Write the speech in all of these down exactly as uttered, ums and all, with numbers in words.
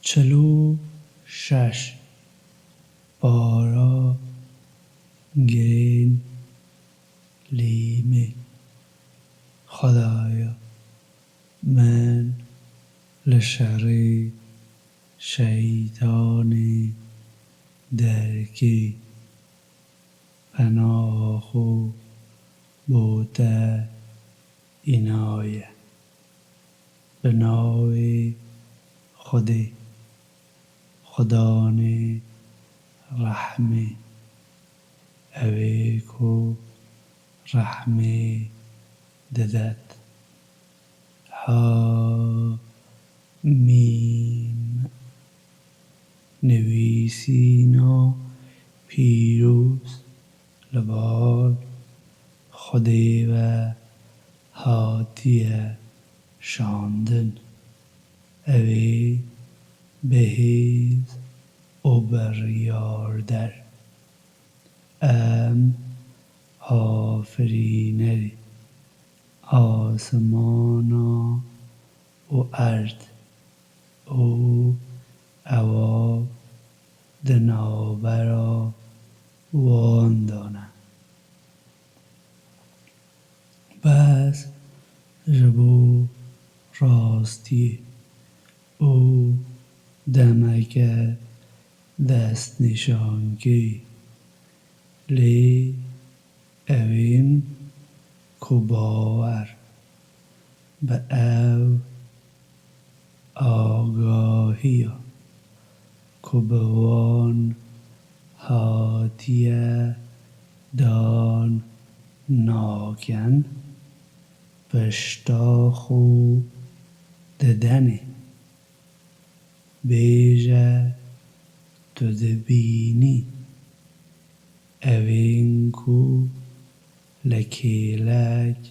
Çil û şeş. Para girên lîmê. Xwedaya min li şerê şeytanê derkê penaha xwe bo te înaye. Bi navê Xwedê, Xudanê rehmê, ew ê ku rehmê didet. Ha mîm. Nivîsîna pîroz li bar Xwedê ve hatiye şandin. Ew ê bihêz û biryarder. Em afirînerê asimana û erd û ewa di navbera wan de ne. Bes ji bo rastiyê û demeke destnîşankê, lê ewên ku bawer bi ew agahiya ku bi wan hatiye dan nakin, pişta xwe didenê. Bêje, tu dibînî, ewên ku li kêlek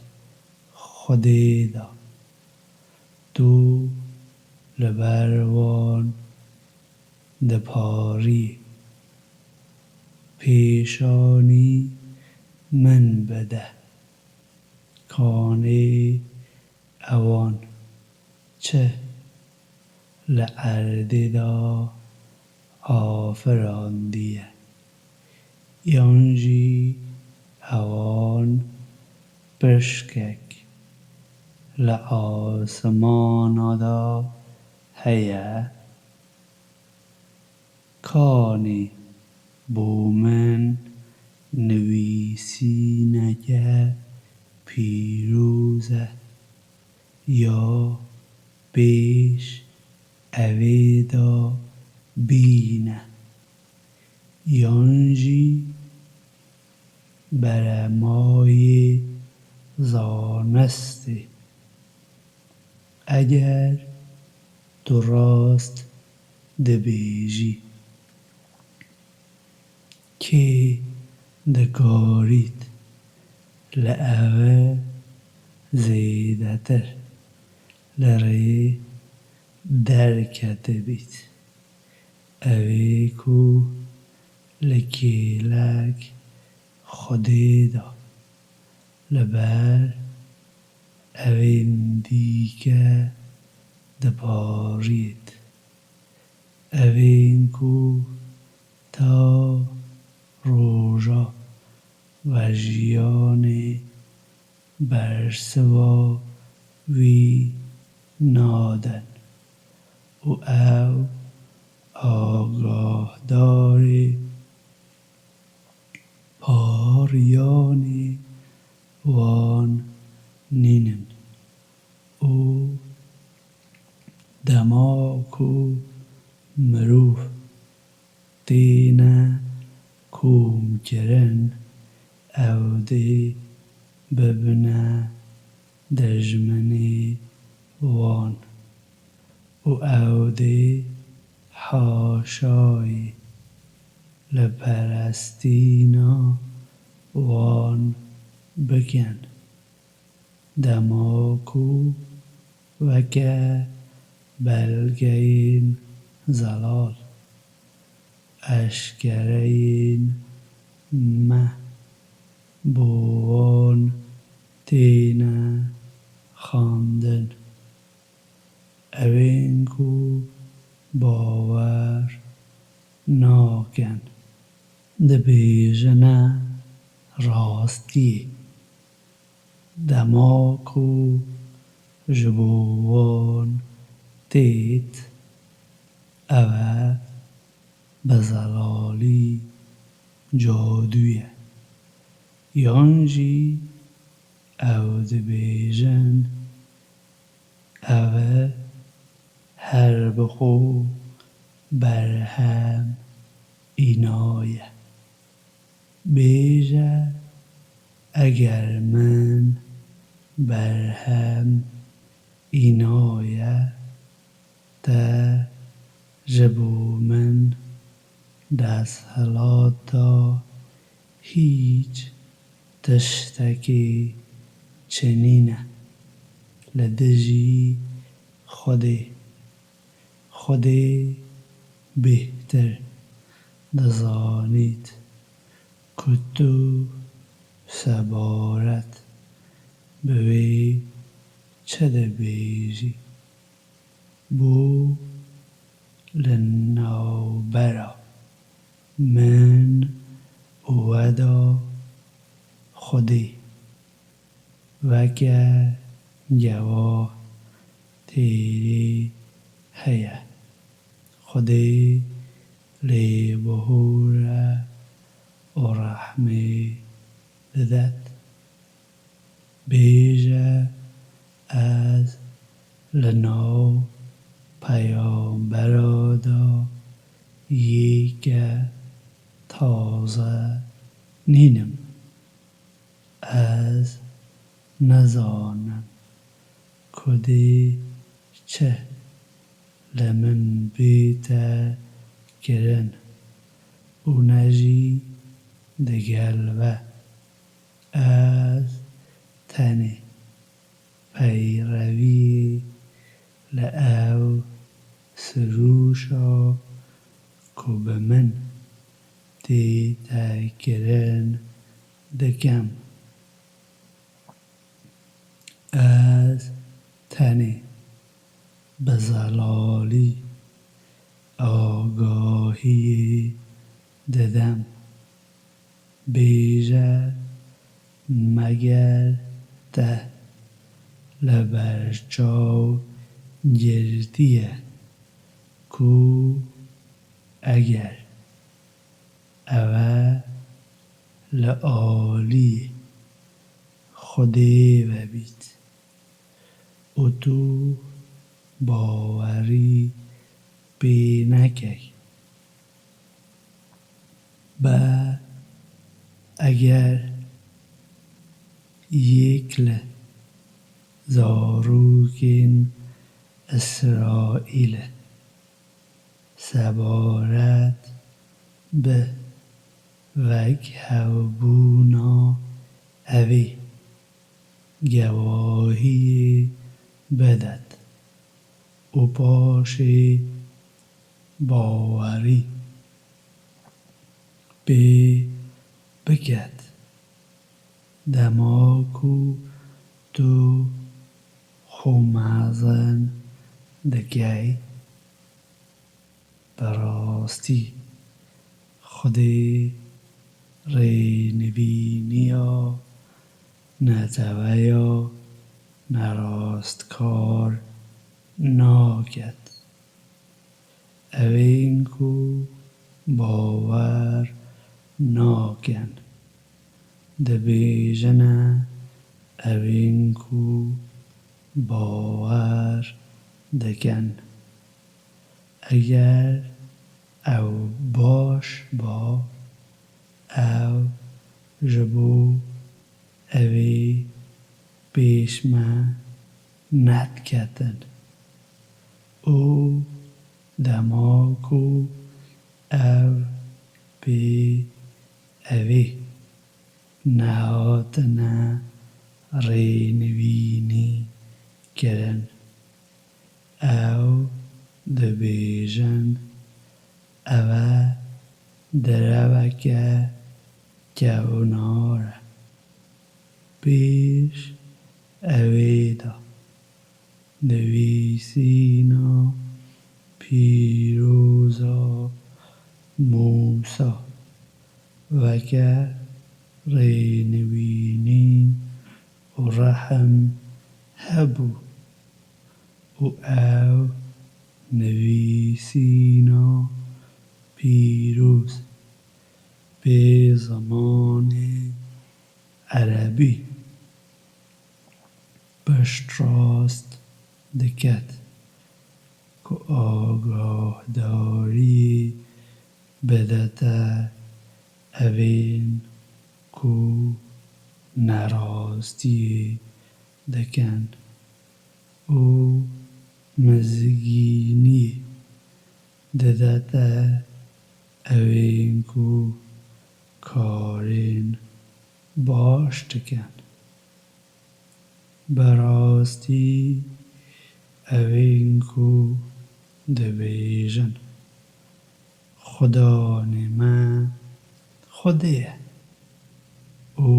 Xwedê de, tu li ber wan diparî. Pêşanî min bide. Kanê ewan çi li erdê de afirandiye, yan jî ewan pişkek li asimana de heye? Kanî bo min nivîsîneke pîroz e, ya pêş evê de bîne, yan jî beremayê zanistê. Eger tu rast dibêjî, kê dikarît li eve zêdetir li rê derketibît? Ew ê ku li kêlek Xwedê de li ber evên dîke diparît, evên ku ta roja vejiyanê bersiva wî nadin û ew agahdarê pariyanê wan nînin û dema ku mirov têne komkirin, ew dê bibine dijminê wan û ew dê haşayî li perestîna wan bikin. Dema ku weke belgeyên zelal, eşkereyên me bo wan têne xwendin, ewên ku bawer nakin, dibêjine rastiyê. Dema ku ji bo wan têt, ew e bi zelalî cadû ye. Yan jî ew dibêjin, ev e her bi xwe berhem înaye. Bêje, eger min berhem înaye, te ji bo min desthilata hîç tiştekê çinîne li dijî Xwedê. Xwedê bêhtir dizanît ku tu sebaret bi wê çi dibêjî. Bû li navbera min û we de Xwedê weke gewah têrê heye. Xwedê lêbihûr e û rehmê didet. Bêje, ez li nav peyambera de yeke taze nînim. Ez nizanim ku dê çi li min bête kirin û ne jî digel we. Ez tenê peyreviyê li ew sirûşa ku bi min tête kirin dikim. Ez tenê bi zelalî agahiyê didim. Bêje, meger te li ber çav girtiye ku eger ew e li aliyê Xwedê ve bît û tu bawerî pê nekey. Be eger yek li zarokên Îsraîlê sebaret bi veghevbûna evê gewahiyê bidet û paşê bawerî pê biket. Dema ku tu xwe mezin dikey, bi rastî Xwedê rênivîniya neteweya nerastkar naket. Ewên ku bawer nakin, dibêjine ewên ku bawer dikin. Eger ew baş ba, ew ji bo evê pêş me nediketin û dema ku ev pê evê nehatine rênivînî kirin, ew dibêjin, ev e direveke kevnar e. Pêş evê de nivîsîna pî Mûsa weke rênivînî û rehm hebû û ew nivîsîna pîroz bê zimanê erebî piştrast diket ku agahdariyê bidete evên ku nerastiyê dikin û mizgîniyê didete evên ku karên baş dikin. Bi rastî evên ku dibêjin, Xudanê me Xwedê ye û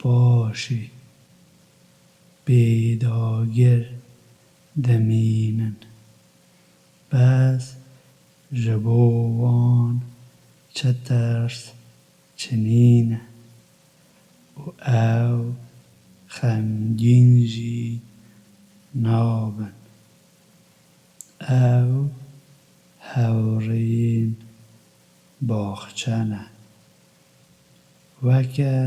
paşê pêdagir dimînin. Bes ji bo wan çi tirs çinî ne û ew xemgîn jî nabin. Ew hevrêyên baxçe ne, weke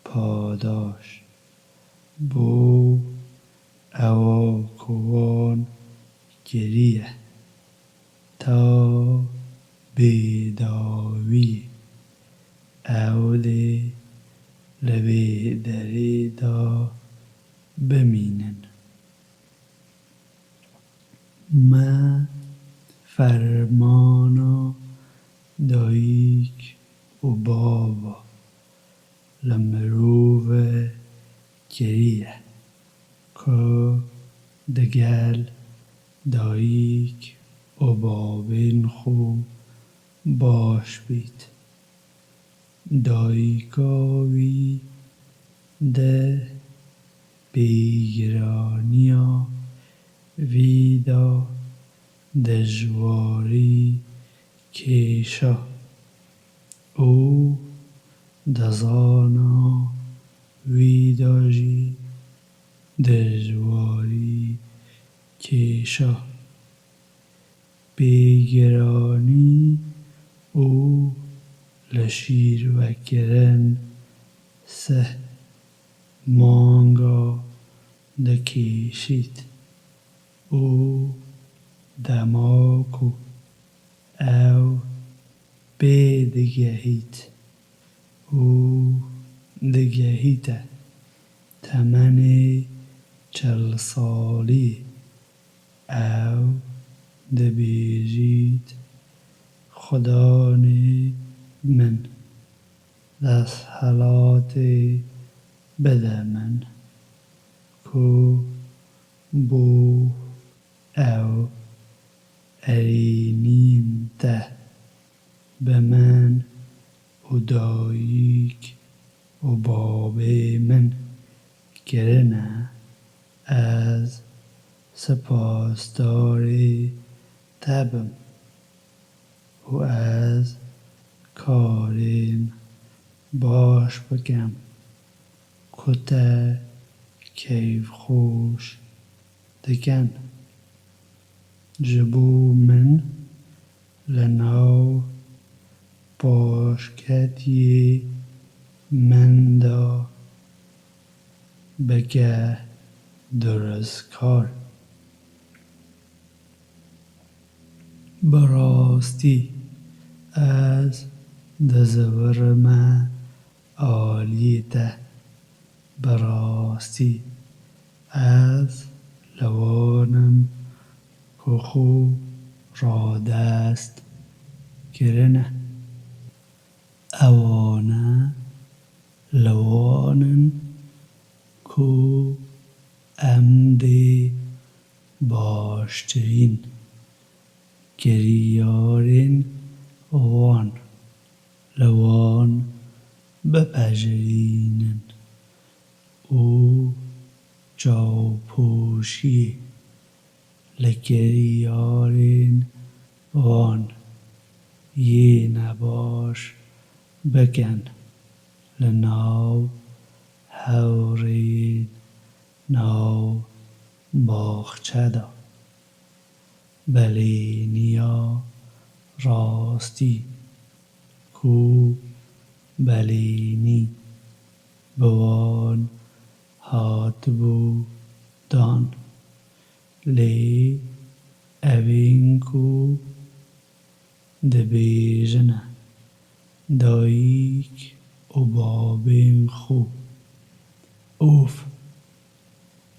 padaş bo ewa ku wan kiriye ta bêdawiyê ew dê li vê derê de bimînin. Me fermana dayik û bava li mirove kiriye ku digel dayik û bavên xwe baş bît. Dayika wî di bêgiraniya vî de dijwarî kêşa û di zana wî de jî dijwarî kêşa. Bêgiranî û li şîr vekirin sih manga dikêşît û dema ku ew pê digehît û digehîte temenê çil salî, ew dibêjît, Xudanê min, desthilatê bide min ku bo ew erênîn te bi min û dayik û babê min kirine, ez sipasdarê te bim û ez karên baş bikim ku te keyfxweş dikin. Ji bo min li nav paşketiyê min de bike durustkar. Bi rastî ez dizivirime aliyê te. Bi rastî ez li wan im ku xwe radest kirine. Ewane li wan in ku em dê baştirîn kiryarên wan li wan bipejirînin û çavpûşiyê li kiryarên wan yê nebaş bikin li nav hewrên nav baxçe de. Belêniya rastî ku belênî bi wan hatibû dan, lê evên ku dibêjine dayik û babên xwe, of,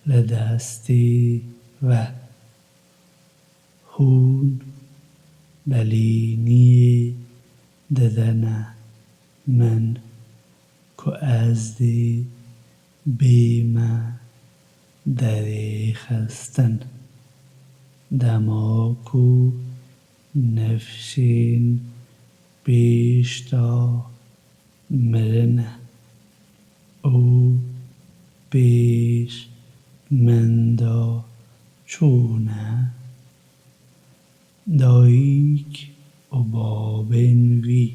li destê ve. Hûn belêniyê didene min ku ez dê bême derêxistin. Dema ku nifşên pêş de mirine û pêş min de çûne, dayik û babên wî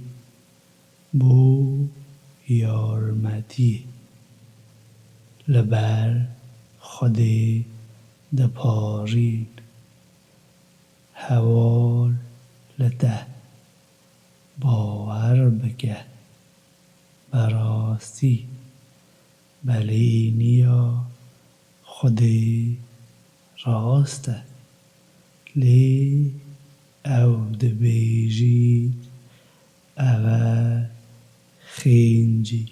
bo yarmetiyê li ber Xwedê diparîn. Heval li te, bawer bike, bi rastî belêniya Xwedê rast e, lê ew dibêjî ev e xêncî,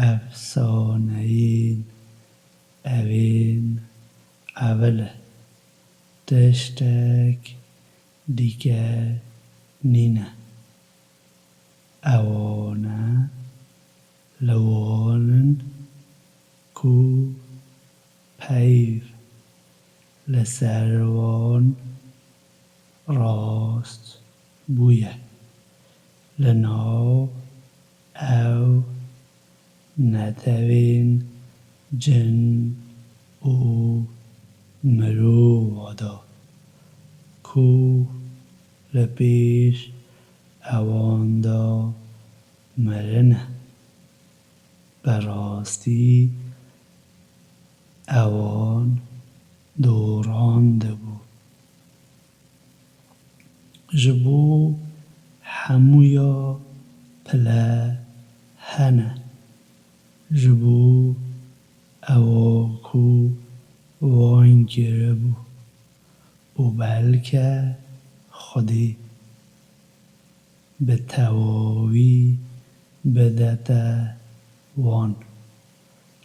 efsaneyên evên evil e, tiştek dîke nîne. Ewane li wan in ku peyv li ser wan rast bûye. Li nav ew netewên cin û mirova de ku li pêş ewan de mirine, bi rastî ewan dorandibû. Ji bo hemûya pile hene. Ji bo ewa ku wan kiribû û belke Xwedê bi tewawî bidete wan,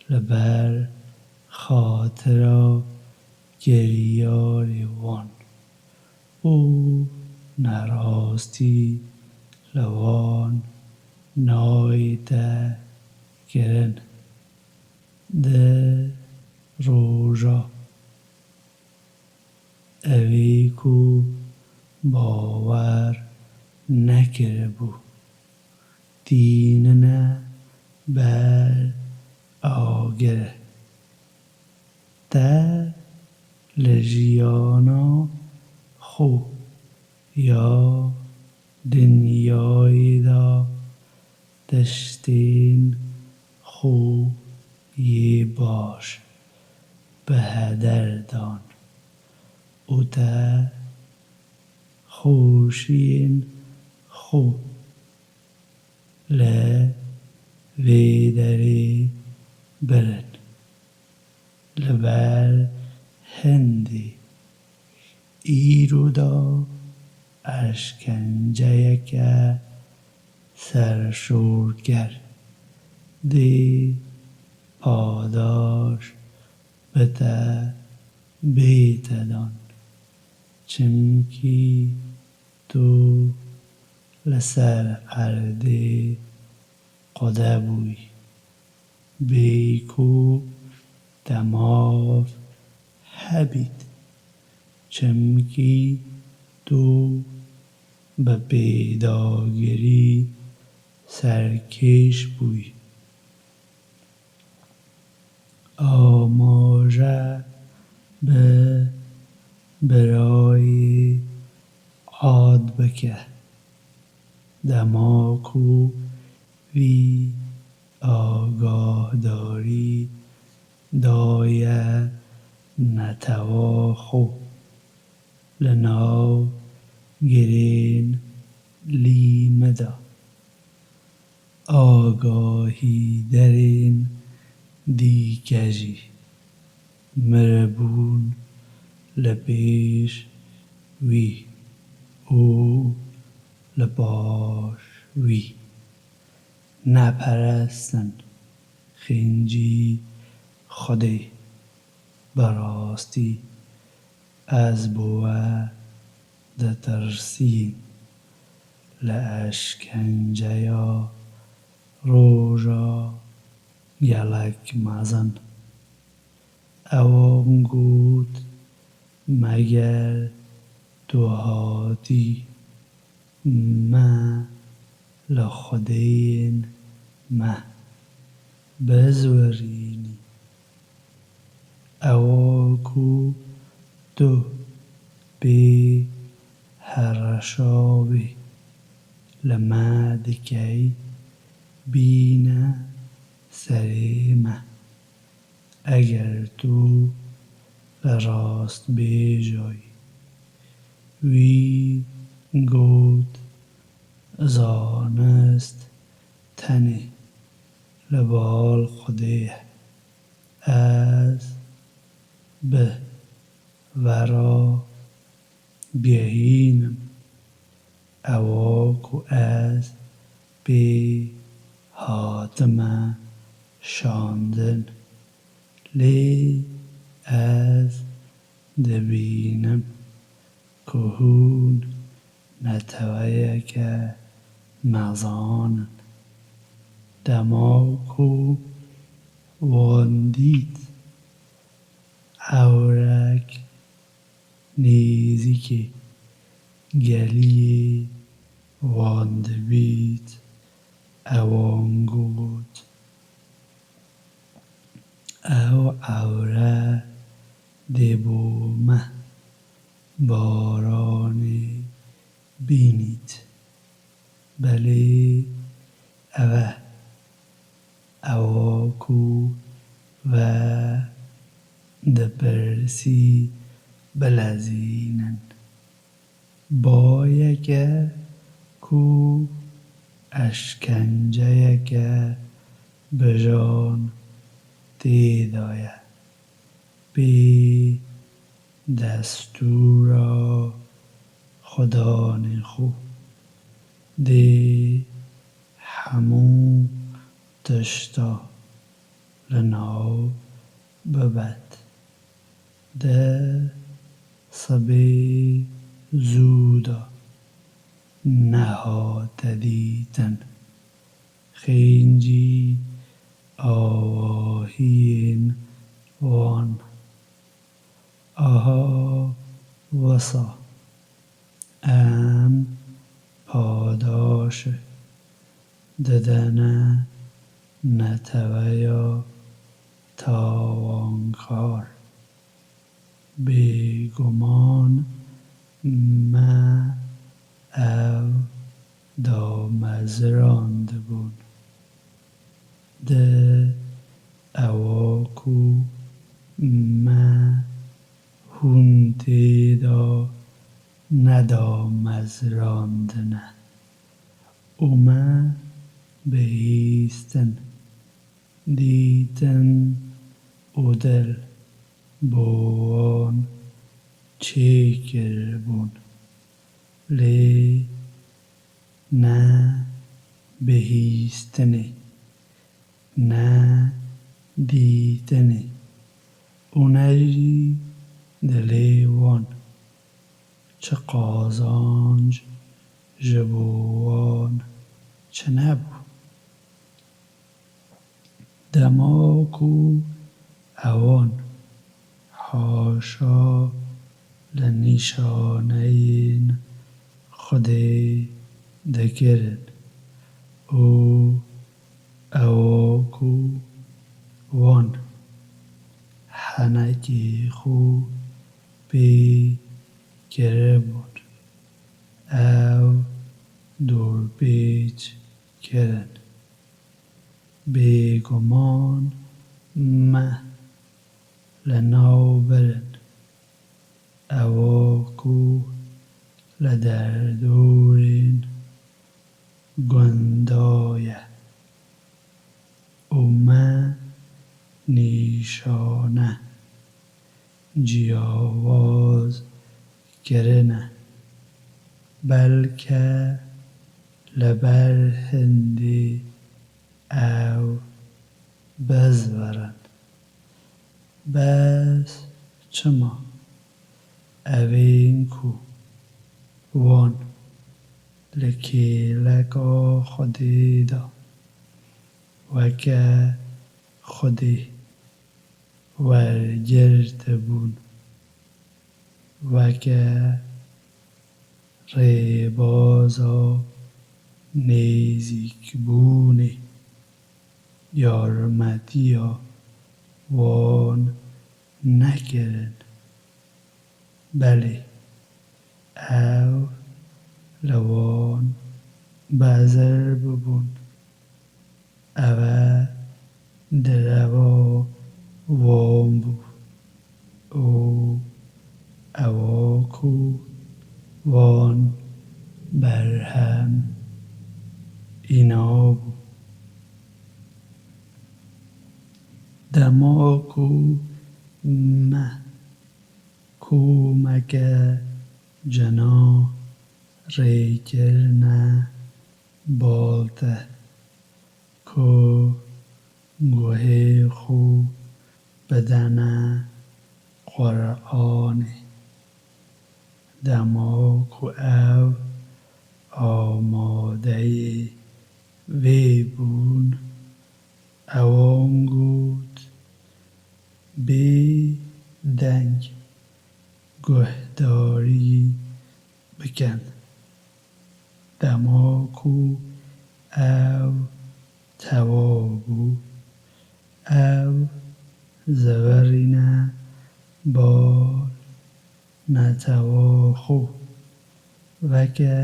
li ber xatira kiryarê wan û nerastî li wan nayête kirin. Di roja Evî ku bawer nekiribû, tînine ber agir e. Te li jiyana xwe ya dinyayê de tiştên xwe yê baş bi heder dan û te xweşiyên xwe li vê derê birin. Li ber hindê îro de eşkenceyeke serşorker dê padaş bi te bête dan, çimkî tu li ser erdê qode bûyî. Bêyî ku te maf hebît, çimkî tu bi pêdagirî serkêş bûyî. Amaje bi birayê Ad bike. Dema ku vî agahdarî daye netewa xwe, li nav girên lîme de agahîderên dîke jî miribûn li pêş wî û li paş wî. Neperestin xêncî Xwedê. Bi rastî ez bi we ditirsîm. Li eşkenceya roja gelek mezin. Ewan got, meger tu hatî me li xwedeyên me bizwirînî. Ewa ku tu pê hereşa wê li me dikey, bîne serê me. Eger tu li rastbêjayî. Wî got, zanist tenê li bal Xwedê ye. Ez bi vera gehînim ewa ku ez pê hatime şandin. Lê ez dibînim ku hûn neteweyeke mezan in. Dema ku wan dît, ewrek nêzîkê geliyê wan dibît, ewan got, ew ewre dê bo me baranê bînît. Belê ev e. Ewa ku ve dipirsî bilezînin. Bayeke ku eşkenceyeke bijan tê de ye. Pê destûra Xudanê xwe dê hemû tişta li nav bibet. Di sibê zû de nehate dîtin. Xêncî avahiyên wan. Aha wisa em padaşê didene neteweya tawankar. Bêguman me ew damezrandibûn. Di ewa ku me hûn tê de nedamezrandine û me bihîstin, dîtin û dil bo wan çêkiribûn. Lê ne bihîstinê, ne dîtinê û ne jî dilê wan çi qazanc ji bo wan çinebû. Dema ku ewan haşa li nîşaneyên Xwedê dikirin û ewa ku wan henekê xwe pê kiribûn, ew dorpêç kirin. Bêguman me li nav birin. Ewa ku li derdorên gunda ye û me nîşane ciyawaz kirine. Belke li ber hindê ew bizvirin. Bes çima evên ku wan li kêleka Xwedê de weke Xwedê wergirtibûn, weke rêbaza nêzîkbûnê yarmetiya wan nekirin. Belê, ew li wan bezir bibûn. Ev e direva wan bû û ewa ku wan berhem îna bû. Dema ku me komeke cina rêkirine balte ku guhê xwe bidene Quranê. Dema ku ew amadeyê vê bûn, ewan got, bê deng guhdarî bikin. Dema ku ew tewa bû, ew zivirîne bar netewa xwe, weke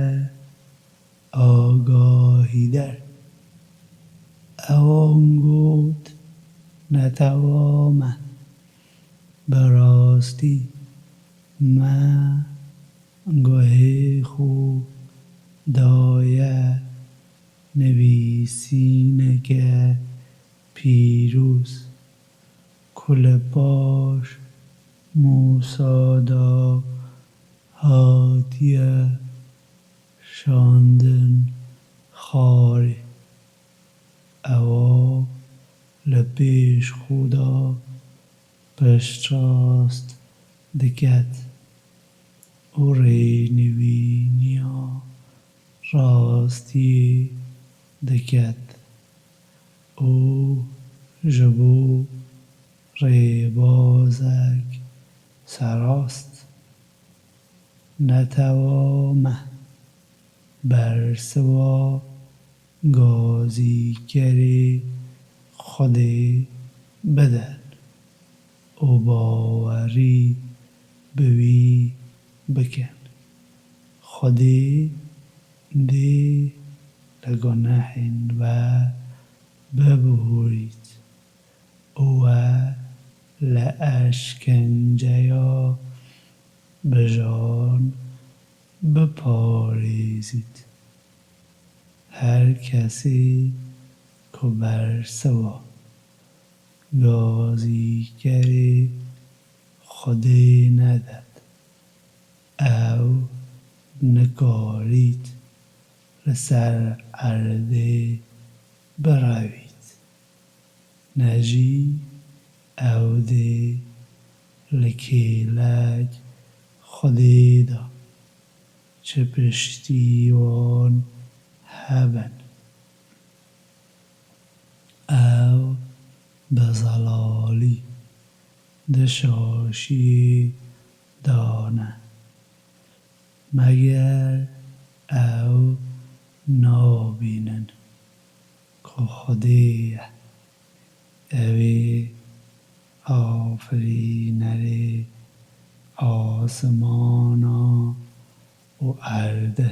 agahîder. Ewan got, netewa me, bi rastî me guhê xwe daye nivîsîneke pîroz ku li paş Mûsa de hatiye şandin xwarê. Ewa li pêş xwe de piştrast diket û rênivîniya rastiyê diket û ji bo rêbazek serast. Netewa me bersiva gazîkerê Xwedê bidin û bawerî bi wî bikin. Xwedê dê li gunehên we bibihûrît û we li eşkenceya bijan biparêzît. Her kesê ku bersiva gazîkerê Xwedê nedet, ew nikarît li ser erdê birewît, ne jî ew dê li kêlek Xwedê de çi piştî wan hebin. Ew bi zelalî di şaşiyê de ne. Meger ew nabînin ku Xwedê ye. Ew ê afirînerê asimana û erdê.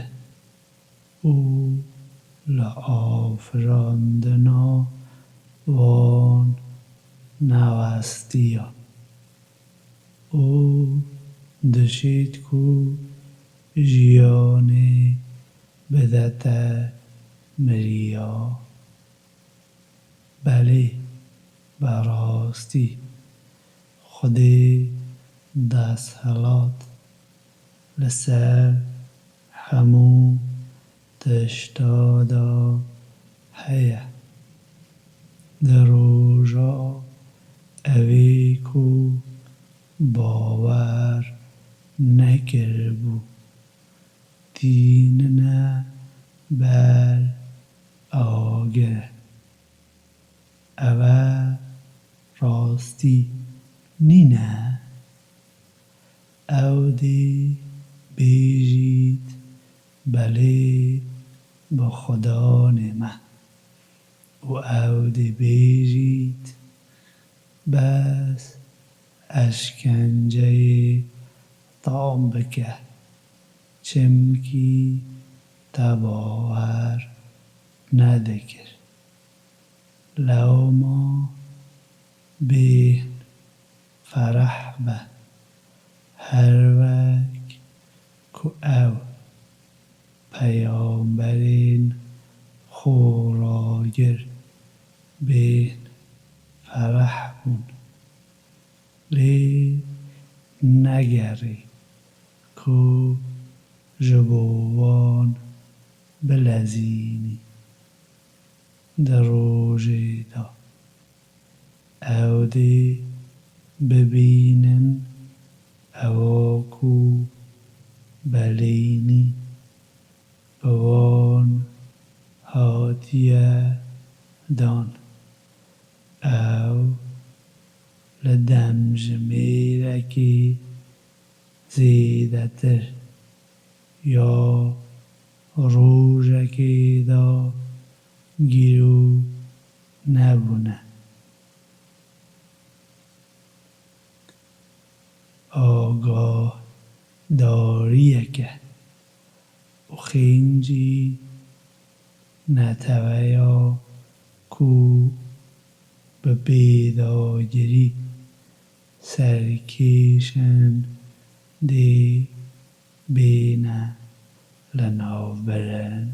û li afirandina wan newestiya û dişêt ku jiyanê bidete miriya. Belê, bi rastî Xwedê desthilat li ser hemû tişta de heye. Di roja ewê ku bawer nekiribû, tînine ber agir. Ev e rastî nîne? Ew dê bêjît, belê bi Xudanê me. Û ew dê bêjît, bes eşkenceyê tam bike, çimkî te bawer nedikir. Lewma bêhn fereh be, her wek ku ew peyamberên xwe ragir bêhn fereh bûn. Lê negerî ku ji bo wan bilezînî. Di rojê de ew dê bibînin ewa ku belînî bi wan hatiye dan. Ew li demjimêrekê zêdetir ya rojekê de gîro nebûne. Agahdariyeke û xêncî neteweya ku bi pêdagirî serkêşin dê bêne linavbirin.